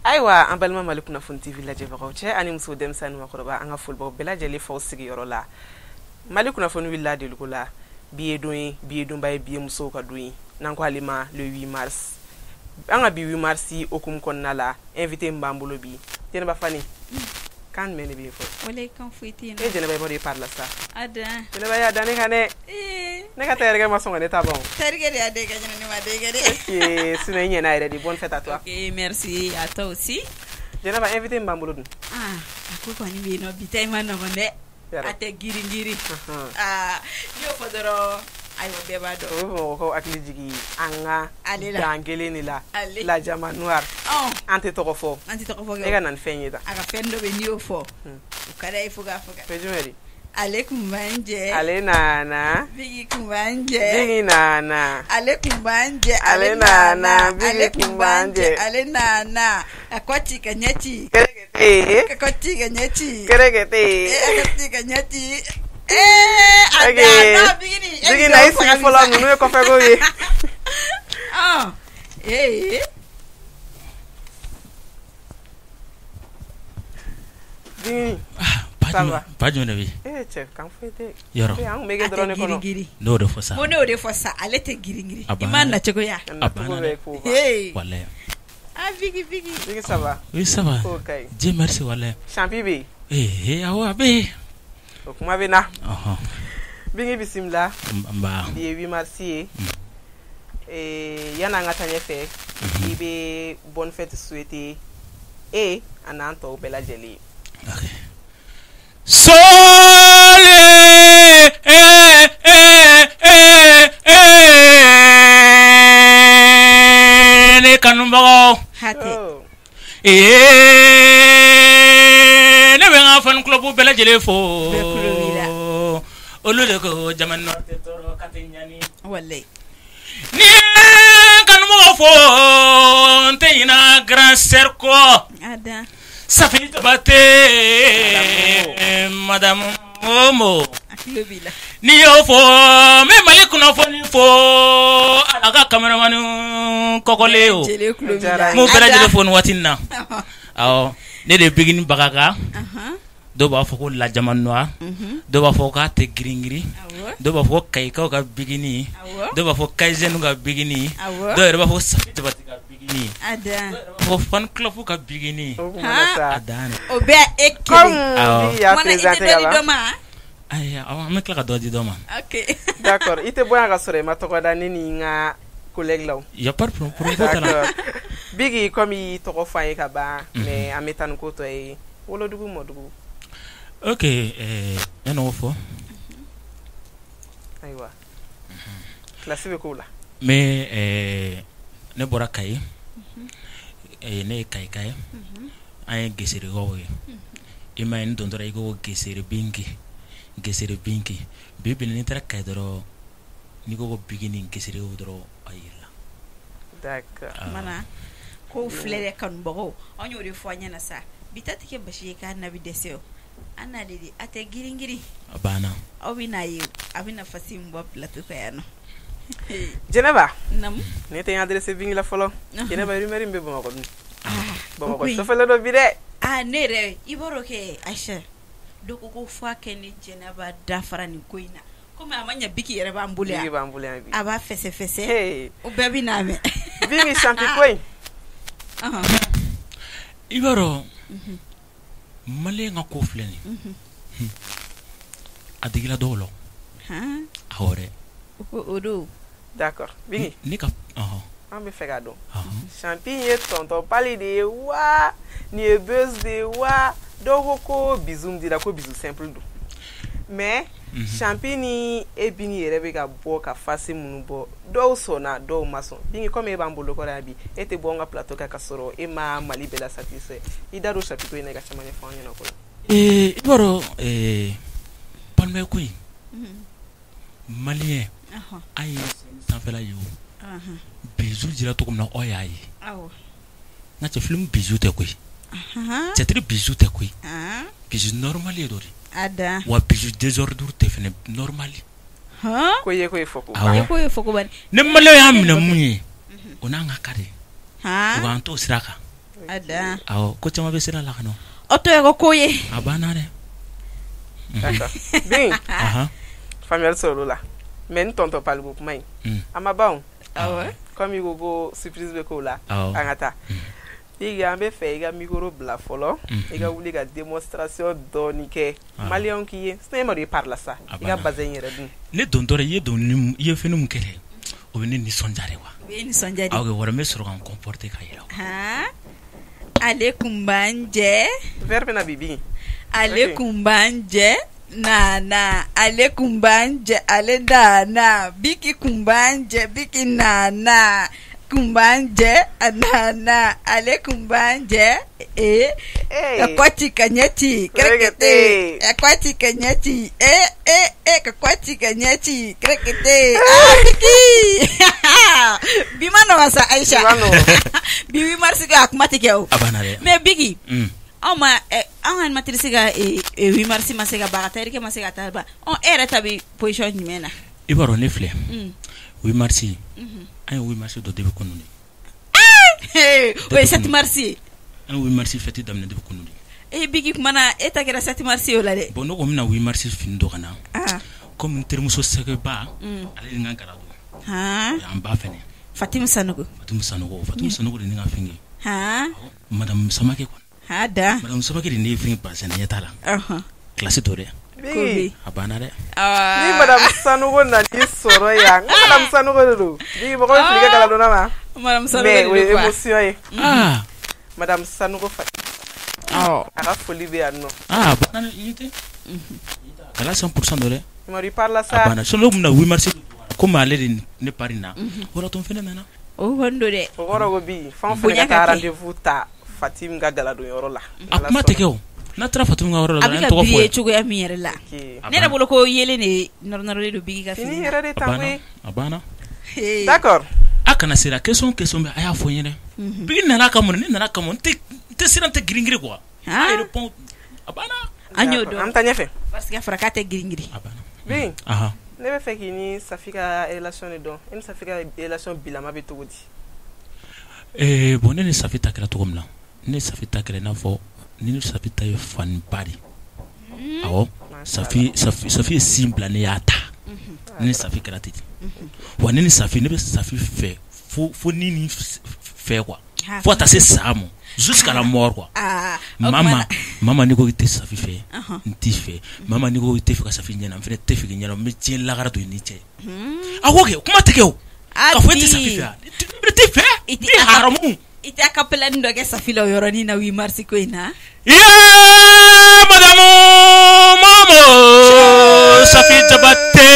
Ayiwa, an balima Mali Kunnafoni TV lajɛbagaw, cɛ ani muso, denmisɛnnin, makɔrɔba, an ka folibaw bɛɛ lajɛlen faw sigiyɔrɔ la. Mali Kunnafoni wulila deliko la. Bi ye don ye, bi ye donba ye, bi ye musow ka don ye, n'an ko ale ma le 8 mars. An ka bi 8 mars hokumu kɔnɔna la, invité min b'an bolo bi, Jɛnɛba Fani, kan jumɛn de bɛ yen fɔ? Walayi, kan foyi tɛ yen. E Jɛnɛba, i b'a dɔn e pari la sa. A dan. Jɛnɛba y'a da ne kan dɛ. Ne ka tailleur ma sɔn ka ne ta ban o. Terikɛ de y'a den kɛ ɲɛna, ne ma den kɛ dɛ. Ok, sinon i ɲɛna yɛrɛ de. Bonne fête à toi. Ok, merci à toi aussi. Jɛnɛba, invité min b'an bolo dun? Ah, a ko kɔni bɛ yen nɔ, bi ta in ma nɔgɔn dɛ. A tɛ girin girin. Aa, n'i y'o fɔ dɔrɔn, ayiwa, bɛɛ b'a dɔn. O bɛ Bamakɔkaw hakili jigin an ka Ale la. Dan kelen de la. Ale. La Diamant Noir. An tɛ tɔgɔ fɔ. An tɛ tɔgɔ fɔ kɛ. E ka na ni fɛn ye tan. A ka fɛn dɔ bɛ yen, n'i y'o fɔ, o ka d'a ye fo k'a fɔ. Fɛn jumɛn de? Ale kun b'an jɛ. Ale nana. Bigi kun b'an jɛ. Bigi nana. Ale kun b'an jɛ. Ale nana. Bigi Ale kun kun b'an b'an jɛ. jɛ. Ale nana. A kɔ ci ka ɲɛ ci. Kɛrɛkɛtɛ. Ka kɔ ci ka ɲɛ ci. Kɛrɛkɛtɛ. A kɔ ci ka ɲɛ ci. A Ok. danna, Bigini. E Bigi bɛ na i dɔw sigi faga fɔlɔ, sisan. ninnu ye kɔfɛ ko ye. Ee. Bigini. Ça va? Ba jumɛn de bɛ yen? Eh cɛ, kan foyi tɛ. Yɔrɔ. Eh, an kun bɛ kɛ A tɛ dɔrɔn ne kɔnɔ. girin girin. N'o de fɔ sa. Ko ne y'o de fɔ sa, ale tɛ girin girin. A I banna m'a dɛ. nacogo ya. A banna dɛ. Hey. Walayi. Ah, Bigi, Bigi. Bigi, ça va? Oui, ça va. Ko ka ɲi. Dieu merci, walayi. Champi bɛ yen? Ee, awɔ, a bɛ yen. O kuma bɛ na. Ɔhɔn. Bigi, bisimila. Nba. Bi ye 8 mars ye. Eh, yan'an ka taa ɲɛfɛ, i bɛ bonne fête souhaiter e a n'an tɔw bɛɛ lajɛlen ye. Sole eh eh eh eh ne kanubagaw. Hatɛ. Ee, ne bɛ n ka fan club bɛɛ lajɛlen fo. Bɛɛ kulo b'i la. Olu de ko jamana tɛ tɔɔrɔ ka tɛ ɲani. Walayi. Ni ye kanubagaw fo, n tɛ ɲinɛ grand sœur kɔ. A dan. Safi Jabate, madame Momo. A tulo b'i la. N'i y'o fɔ, n bɛ Mali kunnafoni fo, a ka caméraman kɔkɔlen o. Jɛlen tulo b'i la. N b'o bɛɛ A dan. lajɛlen fo nin waati in na. Awɔ, ne de ye Bigini Bagaga. Ahan. Dɔw b'a fɔ ko la Diamant Noir. Dɔw b'a fɔ k'a tɛ girin girin. Awɔ. Dɔw b'a fɔ ko Kayikaw ka Bigini. Awɔ. Dɔw b'a fɔ Kayizɛniw ka Bigini. Awɔ. Dɔw yɛrɛ b'a fɔ Safi Jabate ka Bigini. A dan. Dɔw yɛrɛ b'a fɔ fan club ka Bigini. O kuma na sa. A dan. O bɛɛ e Comme kelen. Awɔ. Bigi y'a Kumana i tɛ présenté dɔ di ka ban. dɔ ma? Ayi, awɔ, an bɛ tila ka dɔ di dɔ ma. Ok. D'accord, i tɛ bɔ yan ka sɔrɔ i ma tɔgɔ da ne ni n ka collègue la o. Y a pas de problème, problème t'a la. D'accord. Bigi, comme i y'i tɔgɔ fɔ an ye ka ban, mais an bɛ taa ni ko tɔ ye. Wolodugu, mɔdugu. Ok, yanni o fɔ. Ayiwa. Kilasi bɛ k'o la. N bɛ ne bɔra Kayi. Ne ye Kayika ye. An ye Geserekaw ye. I m'a ye, n dontɔra i ko Gesere Bingi. Gesere Bingi. Bi bi in na n'i taara Kayi dɔrɔn, n'i ko ko Bigini Geserew dɔrɔn, a yir'i la. D'accord. Mana kow filɛ dɛ, kanubagaw, anw y'o de fɔ an ɲɛna sa, bi ta tɛ kɛ basi ye k'a na bɛ dɛsɛ o, an n'ale de a tɛ girin girin. A banna. Aw bɛ n'a ye, a bɛ na fasi min bɔ plateau kan yan nɔ. Jɛnɛba. Naamu. Ne tɛ n adressé Bingi la fɔlɔ. Jɛnɛba, rumeur min bɛ Bamakɔ dun? O Bamakɔ ko in. sɔfɛla dɔ bi dɛ. Ah, ne yɛrɛ, i b'a dɔn kɛ Ayisa, dɔ ko ko f'a kɛ ni Jɛnɛba dafara nin ko in na, komi a ma ɲɛ, Bigi yɛrɛ b'an bolo yan. Bigi b'an bolo yan bi. A b'a fɛsɛfɛsɛ. Hey. O bɛɛ bɛ n'a mɛn. Bingi, champi ko in. I b'a dɔn, maliyɛn ka ko filɛ nin ye. A digila dɔw la. Han. Awɔ dɛ. O ko o don. D'accord. Bingi. Ne ka ɔhɔn. An bɛ fɛ k'a dɔn. Champi ye tonton Pali de ye wa? Nin ye buzz de ye wa? Dɔw ko ko bisou min dira, ko bisou simple don. Mais Champi ni e Bingi yɛrɛ bɛ ka bɔ ka fase minnu bɔ, dɔw sɔnna, dɔw ma sɔn. Bingi, comme e b'an bolo kɔrɔ yan bi, e tɛ bɔ an ka plateau kan ka sɔrɔ e ma Mali bɛɛ la satisfait. I da don chapitre in na, i ka caman ɲɛfɔ an ɲɛna o ko la. Ee, i b'a dɔn, Palmer ko in, maliyɛn, an ye sanfɛla ye o. Bisou dira cogo min na, aw y'a ye. Awɔ. N ka cɛ, film bisou tɛ koyi. Théâtre bisou tɛ koyi. Bisou normal ye dɔ de. A wa bijou désordre tɛ fɛnɛ normal. Ko ye ko ye fɔ ko. Ko ye fɔ ko bani. Ni malien y'a minɛ mun ye, o n'an ka ka de. O b'an t'o sira kan. A. Awɔ, ko caman bɛ sira la ka nɔ. O to ye ko ye. A banna dɛ. D'accord. Bin. Faamuyali sɔrɔ o la. Mais n tonton Palibo kuma in. A ma ban o. Awɔ. Comme i ko ko surprise bɛ k'o la. An ka taa. Bigi an bɛ fɛ i ka micro bila fɔlɔ. I ka wuli ka démonstration dɔɔni kɛ. Maliyɛnw k'i ye. Sinon e ma dɔn i par la sa. I ka bazin yɛrɛ dun. Ne dontɔ i ye dɔnkili i ye fɛn min kɛ dɛ, o bɛ ne nisɔndiya de wa. O bɛ e nisɔndiya de. Awɔ, wɛrɛ n bɛ sɔrɔ ka n comporter ka yira. Ale kun b'an jɛ. Verre bɛ na bi bin. Ale kun b'an jɛ. Nana ale kun b'an jɛ ale nana Biki kun b'an jɛ Biki nana kun b'an jɛ a nana ale kun b'an jɛ ee ka kɔci ka ɲɛ ci kɛrɛkɛtɛ ka kɔci ka ɲɛ ci ee ee ee ka kɔci ka ɲɛ ci kɛrɛkɛtɛ aa Biki bi ma nɔgɔn sa Aïcha bi 8 mars a kuma tɛ kɛ o mais Biki anw ma an ka animatrice ka 8 mars ma se ka ban a ka tailleur ma se ka taa ban ɔ e yɛrɛ ta bɛ position jumɛn na? I b'a dɔn ne filɛ 8 mars an ye 8 mars dɔ depuis kunun de. O ye 7 mars ye. An ye 8 mars fête daminɛ depuis kunun de. E Biki kuma na e ta kɛra 7 mars ye o la dɛ. Bon ne ko n bɛna 8 mars fini dɔ ka na. Comme n terimuso sɛgɛba ale ni n ka gala don. An ba fɛnɛ. Fatimu Sanogo. Fatimu Sanogo Fatimu Sanogo de ni n ka fɛn kɛ. Madame Samake kɔni. Da. Madame Samake de ne ye fɛn bazin ɲɛ t'a la. Classe to dɛ. A banna dɛ. Ni Madame Sanogo nan'i sɔrɔ yan, n ko Madame Sanogo de don. Biki mɔgɔ bɛ fili kɛ galadonna ma. Madame Sanogo de don. Mais o ye émotion ye. Madame Sanogo Fatimu. A ka foli bɛ yan nɔ. A banna i tɛ. Gala 100% don dɛ. Umaru i par la sa. A banna sinon ne tun bɛna 8 mars komi ale de ne pari na. O de y'a to n fɛnɛ nana. O kɔni don dɛ. O kɔrɔ ko bi f'anw fɛnɛ ka taa rendez-vous ta Fatimu ka galadonyɔrɔ la. A kuma tɛ kɛ o. N'a taara Fatimu ka yɔrɔ la, a bɛ ka briller cogoya min yɛrɛ la. Ne yɛrɛ bolo ko yelen de nɔrɔ-nɔrɔlen don Biki ka fini na. Fini yɛrɛ de ta koyi. A banna. D'accord. A kana siran question bɛ a y'a fɔ n ɲɛna. Biki nana ka mun ne nana ka mun n tɛ siran n tɛ girin-girin quoi. A répond a banna. An y'o dɔn. An bɛ taa ɲɛfɛ. Parce que a fɔra k'a tɛ girin-girin. A banna. Biki. Ne bɛ fɛ k'i ni Safi ka relation de dɔn. E ni Safi ka relation bilama bɛ cogo di? Bon ne ni Safi ta kɛra cogo min na. Ne Safi ta kɛra i n'a fɔ ni ni Safi ta ye faniba de. Awɔ, Safi ye sin bila ne y'a ta. Ne ni Safi kɛra ten. Wa ne ni Safi ne bɛ Safi fɛ fo ni ni fɛ quoi. Fo ka taa se sa ma jusqu'à la mort quoi. Mama n'i ko k'i tɛ Safi fɛ, n t'i fɛ. Mama n'i ko k'i tɛ fɛ ka Safi ɲɛna, n fana tɛ fɛ k'i ɲɛna, n bɛ diɲɛ lagara don i ni cɛ. A ko kɛ kuma tɛ kɛ o. K'a fɔ e tɛ Safi fɛ wa? Ne t'i fɛ. I haramu. I tɛ acapella dɔ kɛ Safi la o yɔrɔnin na 8 mars ko in na. Yee madame Momo Safi Jabate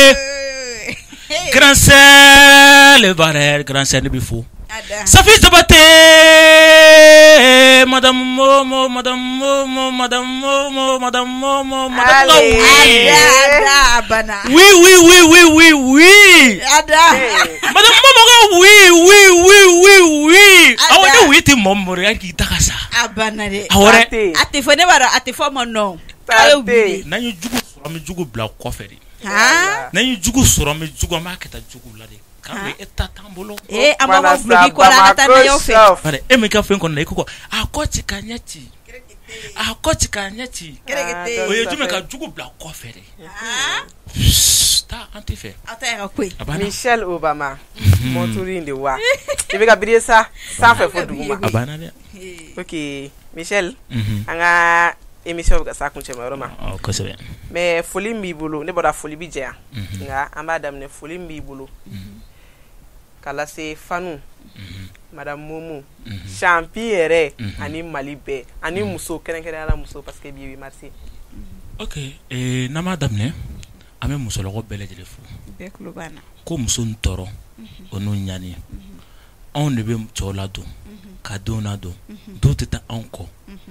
grand sœur le barrel grand sœur ne b'i fo. Safi Jabate madame Momo madame Momo madame Momo madame Momo madame oui. Oui oui oui oui oui oui. Madame Momo ka oui oui oui oui oui. Awɔ ne oui tɛ mɔgɔ min bolo yanni k'i da ka sa. A banna dɛ. Awɔ dɛ. A tɛ fɔ ne b'a dɔn a tɛ fɔ ma nɔ. N'an ye jugu sɔrɔ an bɛ jugu bila kɔfɛ de. N'an ye jugu sɔrɔ an bɛ jugu an b'a kɛ tan jugu la de. K'an e ta t'an bolo. Ee an b'aw ka guloki kɔ la an ka taa n'a y'aw fɛ. Bari e m'i ka fɛn kɔnɔ i ko a kɔ ci ka ɲɛ ci. A kɔ ci ka ɲɛ ci. O ye jumɛn ka jugu bila kɔfɛ de. Taa an tɛ fɛ. Aw ta y'a ka ko ye. Michelle Obama. Monturu in de wa. I bɛ ka briller sa sanfɛ fo duguma. A banna dɛ. Ok Michelle. An ka émission bɛ ka s'a kuncɛma yɔrɔ ma. Kosɛbɛ. Mais foli min b'i bolo ne bɔra foli bɛ jɛ yan. Nka an b'a daminɛ foli min b'i bolo. Ka lase Fanu. Madame Momo. Champi yɛrɛ ani Mali bɛɛ ani muso kɛrɛnkɛrɛnnenya la muso parce que bi ye 8 mars. Ok n'an b'a daminɛ an bɛ musolakaw bɛɛ lajɛlen fo. Bɛɛ tulo b'an na. Ko muso ni tɔɔrɔ o n'u ɲani. Anw de bɛ cɛw ladon ka denw ladon dɔw tɛ taa anw kɔ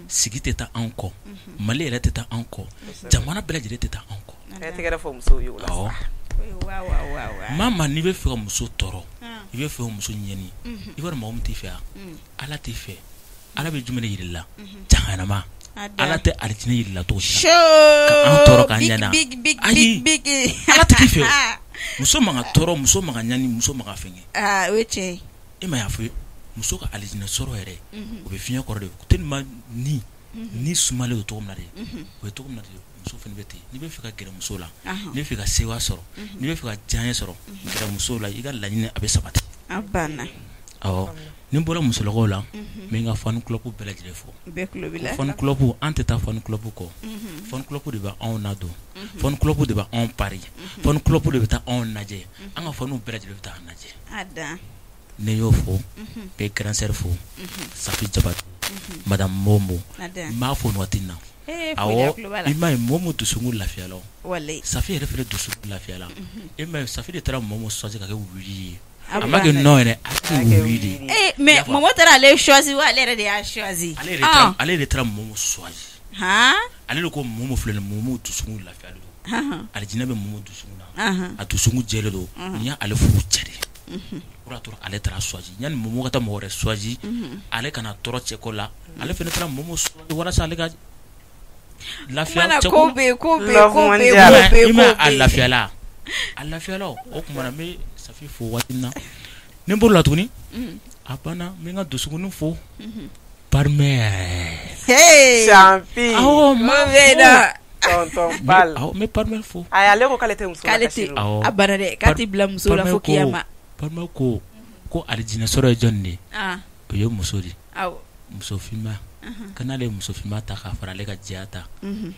sigi tɛ taa anw kɔ Mali yɛrɛ tɛ taa anw kɔ jamana bɛɛ lajɛlen tɛ taa anw kɔ. A ye tɛgɛrɛ fɔ musow ye o la sa. Maa maa n'i bɛ fɛ ka muso tɔɔrɔ i bɛ fɛ ka muso ɲɛni i b'a dɔn mɔgɔ min t'i fɛ wa Ala t'i fɛ Ala bɛ jumɛn de yir'i la jahanama. Ala tɛ alijinɛ yir'i la cogo si la ka an tɔɔrɔ k'an ɲani ayi Ala tɛ k'i fɛ o muso man ka tɔɔrɔ muso man ka ɲani muso man ka fɛnkɛ o ye tiɲɛ ye e ma y'a fɔ muso ka alijinɛ sɔrɔ yɛrɛ o bɛ fiɲɛ kɔrɔ de tellement ni sumalen don cogo min na de o ye cogo min na de muso fana bɛ ten n'i bɛ fɛ ka gɛrɛ muso la n'i bɛ fɛ ka sewa sɔrɔ n'i bɛ fɛ ka diyaɲɛ sɔrɔ gɛrɛ muso la i ka laɲini a bɛ sabati a banna awɔ ni n bɔra musolakaw la n bɛ n ka fan club bɛɛ lajɛlen fo fan club an tɛ taa fan club kɔ fan club de bɛ anw nadon fan club de bɛ anw pari fan club de bɛ taa anw lajɛ an ka fanw bɛɛ lajɛlen bɛ taa an lajɛ ne y'o fo n bɛ grand sœur fo Safi Jabate madame Momo n b'a fo nin waati in na awɔ i m'a ye Momo dusukun lafiyala Safi yɛrɛ fana dusukun lafiyala e m'a ye Safi de taara Momo choisi ka kɛ wuli ye a ma kɛ non yɛrɛ a kɛ wuli de ye mais Momo taara ale choisi wa ale yɛrɛ de y'a choisi ale de taara Momo choisi ale de ko Momo filɛ nin Momo dusukun lafiyalen don alijinɛ bɛ Momo dusukun na a dusukun jɛlen don nin y'ale furu cɛ de ye o de y'a to ale taara choisi yanni Momo ka taa mɔgɔ wɛrɛ choisi ale kana tɔɔrɔ cɛko la ale fana taara Momo choisi walasa ale ka lafiya cɛko la a lafiyala a lafiyala o tuma na n bɛ Safi fo waati na ni n bɔr'o la tuguni a banna n bɛ n ka dusukun fo Parmère Champi awɔ n b'a tonton Pal awɔ n bɛ Parmère fo ayi ale ko k'ale tɛ muso k'ale tɛ a banna dɛ k'a tɛ bila muso la fo kiyama Parmère ko ko alijinɛ sɔrɔ ye jɔn de ye o ye muso de ye muso finma ko n'ale ye muso finma ta k'a fara ale ka jɛya ta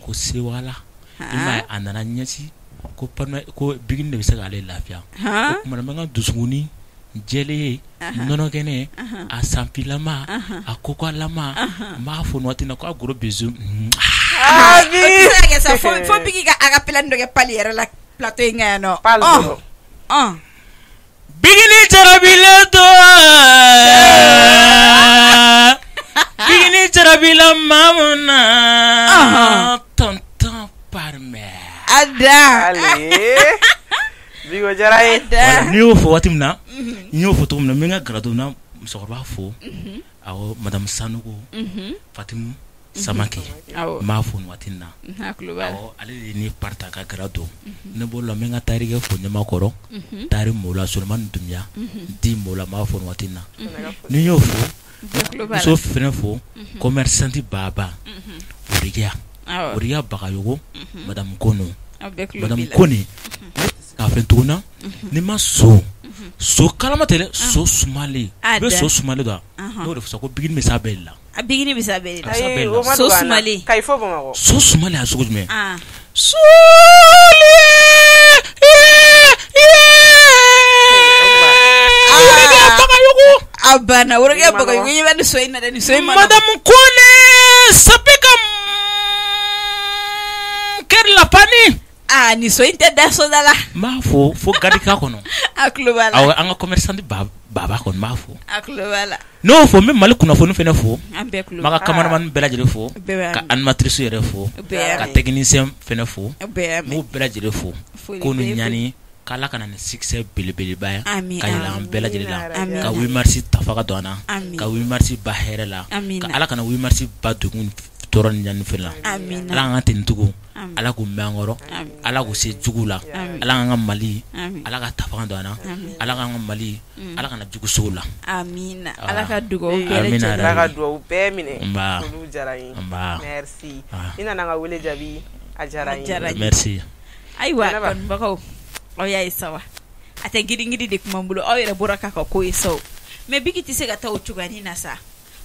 ko sewala i m'a ye a nana ɲɛsin ko ko bigini de bɛ se k'ale lafiya o tuma na n bɛ n ka dusukuni jɛlen ye nɔnɔkɛnɛ a sanpilama a kokalama n b'a fɔ nin waati in na ko a gros bisou o tɛ se ka kɛ sa fo Bigi ka acapella dɔ kɛ Pali yɛrɛ la plateau in kan yan nɔ Bigini jarabilen don Bigini jarabila maa mun na tonton Parmère a dan Bigi o diyara n ye n'i y'o fɔ waati min na n y'o fɔ cogo min na n bɛ n ka garadonna musokɔrɔba fo awɔ madame Sanogo Fatimu Samake n b'a fo nin waati in na awɔ ale de ye ne parta ka gara don ne bɔr'o la n bɛ n ka tarikɛ fo Ɲamakɔrɔ tari Mola Solomani Dunbiya di Mola n b'a fo nin waati in na ni n y'o fo muso fɛnɛ fo commerçante Baba Oriya Oriya Bagayogo madame Kono madame Kone k'a fɛ tuguni na ni ma so so kalama tɛ dɛ so sumalen i bɛ so sumalen dɔn n'o de fɔ ko bigini bɛ s'a bɛɛ de la a bigini bɛ s'a bɛɛ de la so sumalen Kayi fo Bamakɔ so sumalen a sugu jumɛn a banna Worokiya Bagayogo i bɛ nin so in na dɛ nin so in ma madame Kone sape ka kɛri la pani aa nin so in tɛ da soda la n b'a fo fo Gadika kɔnɔ a tulo b'a la awɔ an ka commerçante Baba kɔni n b'a fo a tulo b'a la n'o fo n bɛ Mali kunnafoni fana fo an bɛɛ tulo n b'a ka cameraman bɛɛ lajɛlen fo ka animatrice yɛrɛ fo ka technicien fana fo n b'u bɛɛ lajɛlen fo ko ni ɲani k'Ala ka na ni succès belebeleba ye ka yɛlɛ an bɛɛ lajɛlen la ka 8 mars tafa ka don an na ka 8 mars ba hɛrɛ la ka Ala kana 8 mars ba degun tɔɔrɔ ni ɲani fana la Ala k'an ka tenitigiw Ala k'u mɛn an kɔrɔ Ala k'u se jugu la Ala k'an ka Mali Ala ka tafa don an na Ala k'an ka Mali Ala kana jugu se o la amina Ala ka dugawu bɛɛ Ala ka dugawu bɛɛ minɛ olu diyara n ye merci i nana an ka wele jaabi a diyara n ye merci ayiwa kanubagaw aw y'a ye sa wa a tɛ girin-girin de kuma n bolo aw yɛrɛ bɔra k'a ka ko ye sa mais Bigi tɛ se ka taa o cogoyanin na sa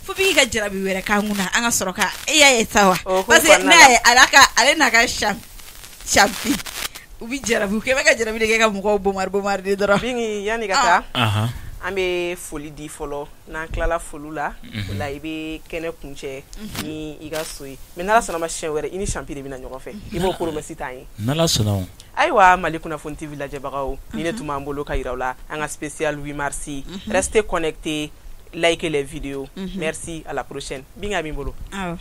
fo Bigi ka jarabi wɛrɛ k'an kunna an ka sɔrɔ ka e y'a ye sa wa parce que ne y'a ye ale n'a ka champi u bɛ jarabi u kɛ bɛ ka jarabi de kɛ ka mɔgɔw bombarder dɔrɔn Bigi yanni ka taa an bɛ foli di fɔlɔ n'an tilala foli la o la i bɛ kɛnɛ kuncɛ ni i ka so ye mais n'Ala sɔnna ma siɲɛ wɛrɛ i ni champi de bɛ na ɲɔgɔn fɛ i b'o promesse t'an ye n'Ala sɔnna ayiwa Mali kunnafoni TV lajɛbagaw ni ne tun b'an bolo ka yira aw la an ka spécial 8 mars restez connectés likez les vidéos merci à la prochaine Binga b'i bolo an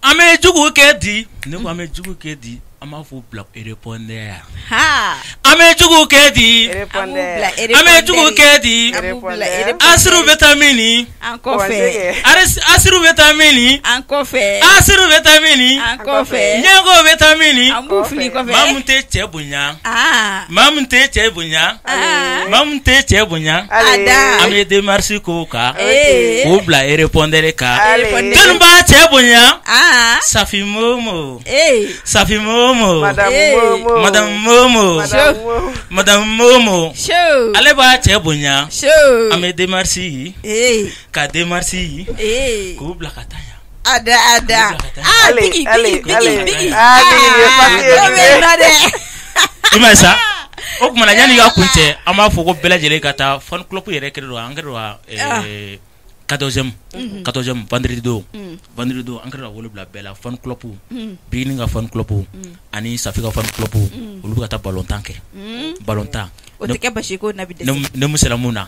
bɛ jugu kɛ di ne ko an bɛ jugu kɛ di An b'a fɔ bila répondeur. An bɛ jugu kɛ di, an bɛ jugu kɛ di, Asiru bɛ taa min? An kɔfɛ. Asiru bɛ taa min? An kɔfɛ. Asiru bɛ taa min? An kɔfɛ. Ɲɛgo bɛ taa min? An b'u fili kɔfɛ. Maa min tɛ cɛ bonya, maa min tɛ cɛ bonya, maa min tɛ cɛ bonya, an bɛ démarche k'o kan, k'o bila répondeur kan. Jɔnni b'a cɛ bonya? Safi Momo. Safi Momo. Madame Momo. Madame Momo. Ale b'a cɛ bonya. An bɛ démarche ka démarche k'u bila ka taa yan. Ada ada. Ah, Biggi, Biggi, Biggi, Biggi. I ma ye sa? O tuma na yanni i ka kun cɛ, an b'a fɔ ko bɛɛ lajɛlen ka taa fan club yɛrɛ kɛlen don, an kɛlen don ka 14e 14e vendredi don, vendredi don, an kɛlen don ka wele bila bɛɛ la, fan club, Bigini ka fan club ani Safi ka fan club, olu bɛ ka taa ballon tan kɛ, ballon tan. O tɛ kɛ basi ko na bi dɛsɛ. Ne mun sera mun na,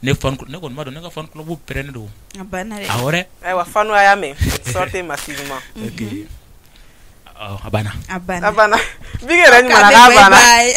ne fan, ne kɔni b'a dɔn ne ka fan club pɛrɛnnen don. A banna dɛ. Awɔ dɛ. Ayiwa, fanu a y'a mɛn, sortez massivement. Ok, a banna. A banna. A banna. Biggi yɛrɛ ɲuman na k'a banna. Bye bye.